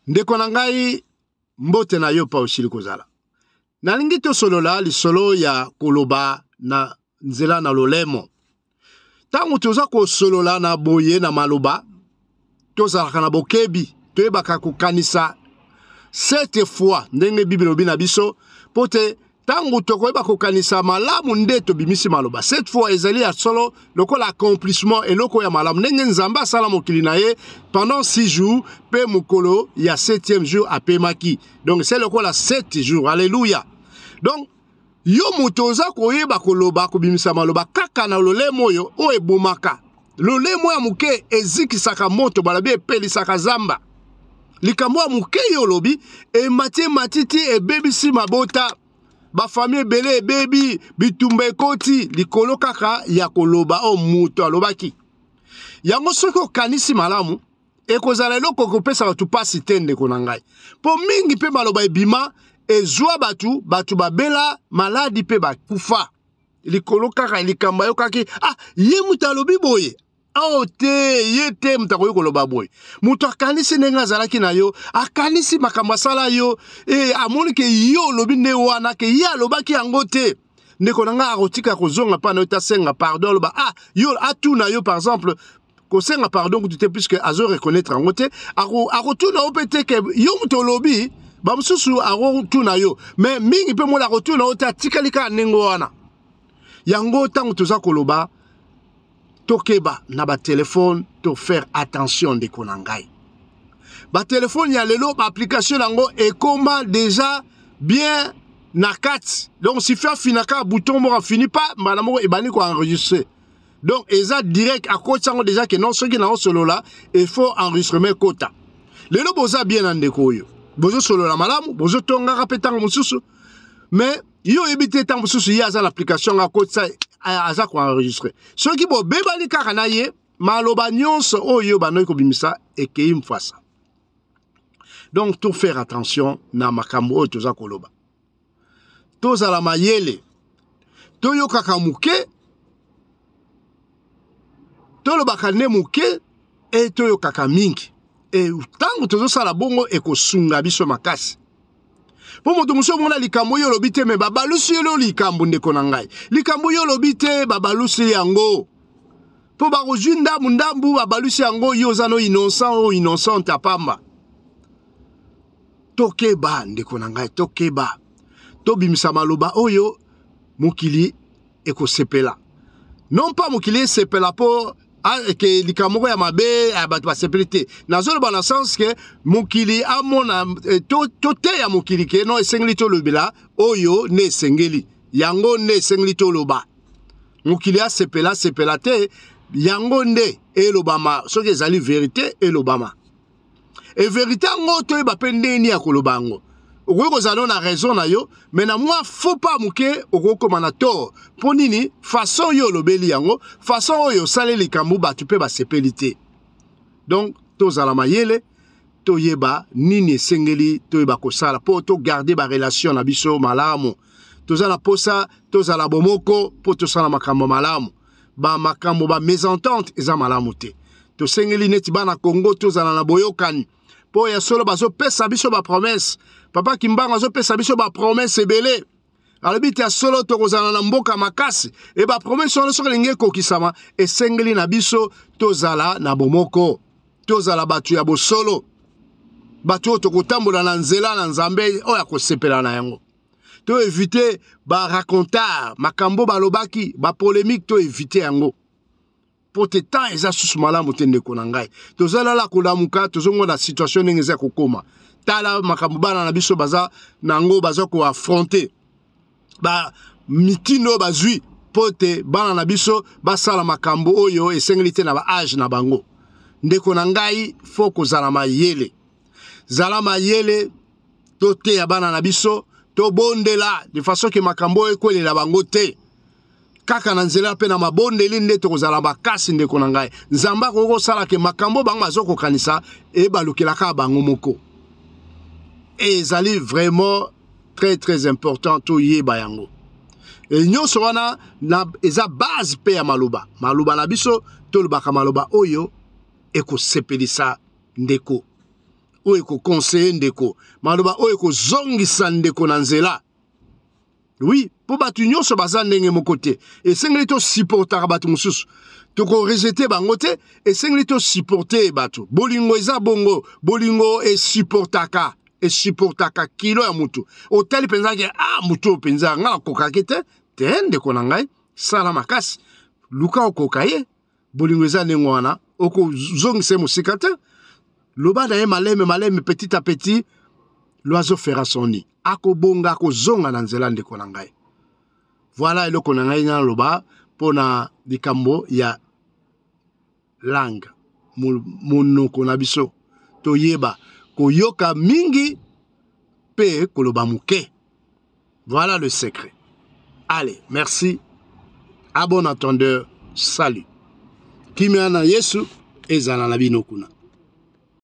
Ndeko na ngai, mbote na yo pa osili kozala. Nalingi tosolola lisolo ya koloba na nzela na lolemo. Ntango toza kosolola na boye na maloba, tozalaka na bokebi, toyebaka kokanisa sept fois ndenge Bible elobi na biso, mpo te ntango tokoyeba kokanisa malamu nde tobimisi maloba. Cette fois ezali ya solo lokola accomplissement, eloko ya malamu ndenge Nzambe asala mokili na ye pendant 6 jours, mpe mokolo ya 7e jour apemaki. Donc c'est lokola 7 jours. Alléluia. Donc yo moto oza koyeba koloba, kobimisa maloba kaka na lolemo oyo oyo ebomaka. Lolemo ya moke ezikisaka moto, balobi epelisaka zamba. Likambo ya moke yo olobi emati emati ti ebebisi mabota, bafami ebele ebebi, bitumba ekoti likolo kaka ya koloba oyo moto alobaki. Yango soki okanisi malamu, ekozala eloko kopesa bato mpasi te, ndeko na ngai, mpo mingi mpe maloba ebima ezwa bato, bato babela maladi mpe bakufa likolo kaka likambo ayokaki. Ah, ye moto alobi boye, oh te, ye te moto akoki koloba boye. Moto akanisi ndenge azalaki na yo, akanisi makambo asala yo, e amoni ke yo olobi nde wana ke ye alobaki yango te. Ndeko na ngai, akotika kozonga mpa na yo te, asenga pardon, aloba ah yo, atuna yo par exemple, kosenga pardon kutu te, puisque azo reconnaître yango te. Akotuna yo mpe te ke yo moto olobi. Bamosusu akotuna yo, mais mingi mpe mona akotuna yo te, atikali kaka ndenge wana. Yango ntango toza koloba, tokeba na batelefone, to faire attention, ndeko na ngai. Batelefone ya lelo, baapplication yango ekoma déjà bien na kati. Donc suffit afinaka bouton moko, afini pa mbala moko ebandi koenregistrer. Donc eza direct, akoti yango déjà ke non, soki naosolola, il faut enregistrement ekota. Lelo boza bien na ndeko oyo, bozosolola malamu, bozotongaka mpe ntango mosusu, mais yo oyebi te ntango mosusu ye aza na application yango akotisa, aza koenregistrer. Soki bobebani kaka na ye, maloba nyonso oyo bandaki kobimisa ekei mfwasa. Donc to faire attention na makambo oyo toza koloba, tozala mayele, toyokaka moke, tolobaka nde moke e toyokaka mingi. E ntango tozosala bongo, ekosunga biso makasi, mpo moto mosusu omona likambo oyo olobi te, me babalusi yo likambo. Ndeko na ngai, likambo oyo olobi te, babalusi yango, mpo bakozwi ndambu ndambu, babalusi yango, yo oza no innocent oyo innocente apamba. Tokeba, ndeko na ngai, tokeba, tobimisa maloba oyo mokili ekosepela. Non pas mokili esepela mpo ke likambo moko ya mabe bato basepeli te. Nazoloba na sens ke mokili amona, toteya mokili ke non, esengeli tolobela oyo nde esengeli, yango nde esengeli toloba. Mokili asepela asepela te, yango nde elobama. Soki ezali verité, elobama. E verité yango, toyeba mpe ndenge ya koloba yango. Okoki kozala na raison na yo, mais na mwa faux pas moke, okoki koma na tort. Mpo nini? Façon oyo olobeli yango, façon oyo osali likambo, bato mpe basepeli te. Donc tozala mayele, toyeba nini esengeli toyeba kosala mpo togarder barelation na biso malamu. Toza na posa tozala bomoko mpo tosala makambo malamu. Bamakambo ba mésentente eza malamu te. Tosengeli neti bana Congo tozala na boyokani, mpo ya solo bazopesa biso bapromesse. Papa Kimbangu azopesa biso bapromesse ebele, alobi te ya solo tokozala na mboka makasi. E bapromesse wana soki elingi ekokisama, esengeli na biso tozala na bomoko, tozala bato ya bosolo, bato oyo tokotambola na nzela na Nzambe oyo akosepela na yango. To éviter baracontard, makambo balobaki, bapolémique, to éviter yango, mpo te temps eza susu malamu te. Ndeko na ngai, tozalala kolamuka, tozomona situation ndenge eza kokóma. Tala makambo bana na biso baza nango, baza koaffronter ba mitindo oyo bazwi, mpo te bana na biso basala makambo oyo esengeli te na baâge na bango. Ndeko na ngai, faut kozala mayele, zala mayele. Toteya bana na biso, tobondela de façon ke makambo oyo ekwelela bango te. Kaka na nzela mpe na mabondeli nde tokozala makasi. Ndeko na ngai, Nzambe akoki kosala ke makambo bango bazokokanisa ebalukelaka bango moko. Ezali vraiment très très important toyeba yango. E nyonso wana na, eza base mpe ya maloba. Maloba na biso, tolobaka maloba oyo ekosepelisa ndeko. oyo ekokonseye ndeko, maloba oyo ekozongisa ndeko na nzela. Oui, mpo bato nyonso baza ndenge moko te. Esengeli tosupportaka bato mosusu, tokorejete bango te. Esengeli tosupporte bato. Bolingo eza bongo, bolingo esupportaka, esupportaka kilo ya motu. Otali mpenza ke ah, motu oyo mpenza ngai nakokaki te. Te, ndeko na ngai, sala makasi, luka okoka ye. Bolingo eza ndenge wana, okozongisa ye mosika te. Loba na ye maleme maleme, petit à petit l'oiseau fera son nid. Akobonga, akozonga na nzela, ndeko na ngai. Voilà eloko na ngai naloba mpo na likambo ya langue, monoko na biso. Toyeba koyoka mingi mpe koloba moke. Voilà le secret. Allez, merci. À bon entendeur, salut. Kimia na Yesu ezala na bino kuna.